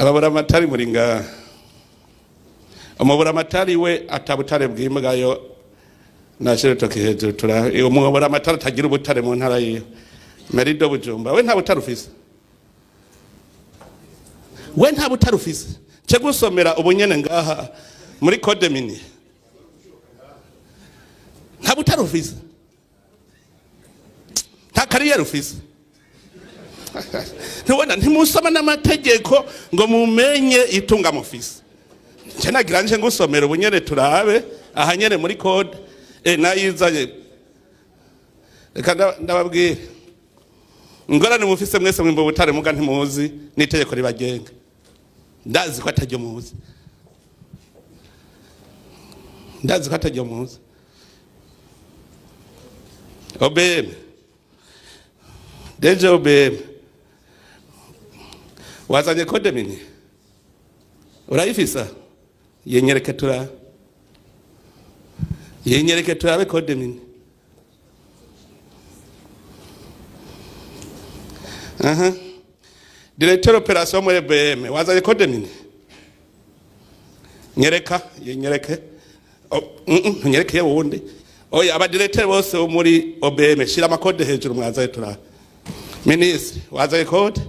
Ababuramatari muri ngaha, umuburamatari we atabutare bw'imbwayo nashire urutoki hejuru. Tura umuburamatari atagira ubutare mu ntara yiwe, Merido Bujumba, we nta butare ufise, we nta butare ufise. Nce gusomera ubunyene ngaha muri code minier, nta butare ufise, nta carrière ufise. Ntubona ntimusoma n'amategeko ngo mumenye itunga mufise. Nce nagira nje ngusomera ubunyene, turabe aha nyene muri code nayizanye. Reka ndababwire ingorane mufise mwese. Mwimba ubutare muga ntimuzi n'itegeko ribagenga. Ndazi ko ataryo muzi, ndazi ko ataryo muzi. OBM, DG OBM, wazanye code minier? Urayifisa? Yenyereke turabe, yenyereke turabe code minier. Aha directeur opération muri OBM, wazanye code minier? Nyereka, yenyereke. Oh, nyereke ye wundi. Oya, abadirecteur bose bo muri OBM, shira amakode hejuru mwazaye turabe. Minisitiri, wazanye code?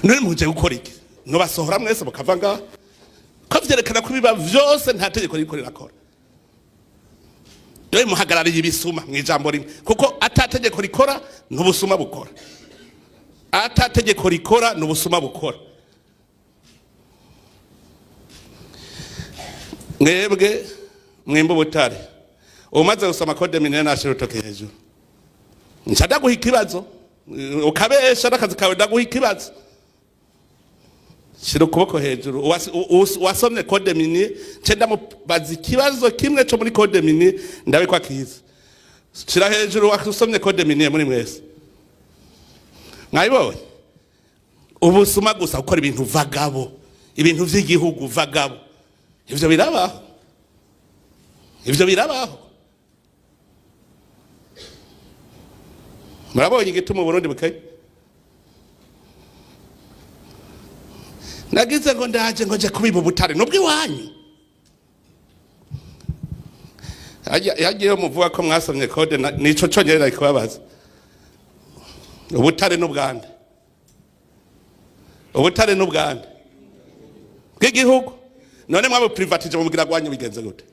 None muje gukora iki? Nubasohora mwese mukava ngaha, ko vyerekana ko ibiba vyose nta tegeko ririko rirakora. Dore muhagarariye ibisuma mw'ijambo rimwe, kuko ata tegeko rikora n'ubusuma bukora, ata tegeko rikora n'ubusuma bukora. Mwebwe mwimba ubutare, umaze gusoma code minier nashira urutoke hejuru. Nca ndaguha ikibazo, ukabesha n'akazi kawe. Ndaguha ikibazo, shira ukuboko hejuru. Wasomye code minier, nce ndamubaza ikibazo kimwe co muri code minier, ndabe ko akizi. Shira hejuru wasomye code minier muri mwese. Mwabibonye? Ubusuma gusa, gukora ibintu vagabo, ibintu vy'igihugu vagabo. Ivyo birabaho, ivyo birabaho. Murabonye igituma Uburundi bukeye. Nagize ngo ndaje ngo nje kubiba ubutare nubwo iwanyu hagiye muvuga ko mwasomye code, nico conyene nari kubabaza. Ubutare n'ubwande, ubutare n'ubwande bw'igihugu. None mwabuprivatije mubwira gwanyu bigenze gute?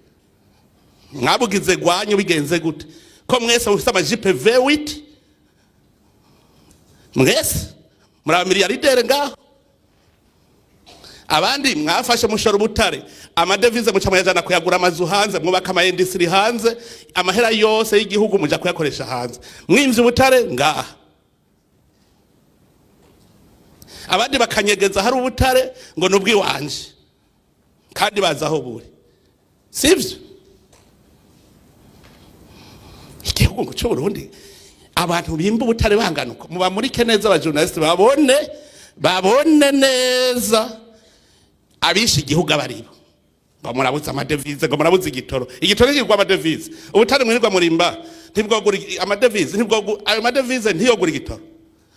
Mwabugize gwanyu bigenze gute, ko mwese mufise amajipe V8, mwese muri abamiliyardere ngaho? Abandi mwafashe mushora ubutare, amadevize muca muyajana kuyagura amazu hanze, mwubaka ama industry hanze, amahera yose y'igihugu muja kuyakoresha hanze, mwimvye ubutare ngaha. Abandi bakanyegeza hari ubutare ngo nubwiwanje kandi bazi aho buri. Sivyo? Igihugu ngo c'Uburundi, abantu bimba ubutare bangana uko, mubamurike neza abajournaliste babone, babone neza abishe igihugu abaribo. Ngo murabuze amadevize, ngo murabuze igitoro. Igitoro kigurwa amadevize. Ubutare mwirirwa murimba ntibwogura amadevize, ntibwogu ayo madevize ntiyogura igitoro.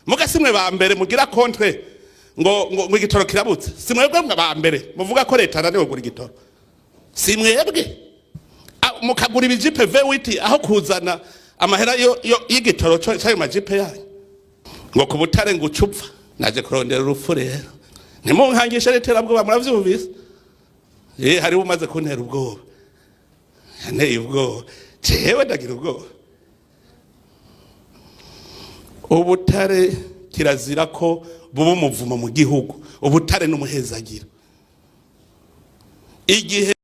Muga simwe ba mbere mugira contre ngo igitoro kirabutse? Si mwebwe ba mbere muvuga ko leta yananiwe kugura igitoro? Si mwebwe mukagura ibijipe V8 aho kuzana amahera y'igitoro c'ayo majipe yanyu? Ngo ku butare ngo ucupfa. Naje kurondera urupfu rero, ntimunkangishe n'iterabwoba. Muravyumvise? Hariho umaze kuntera ubwoba, yanteye ubwoba. Jewe ndagira ubwoba. Ubutare kirazira ko buba umuvumo mu gihugu. Ubutare n'umuhezagiro igihe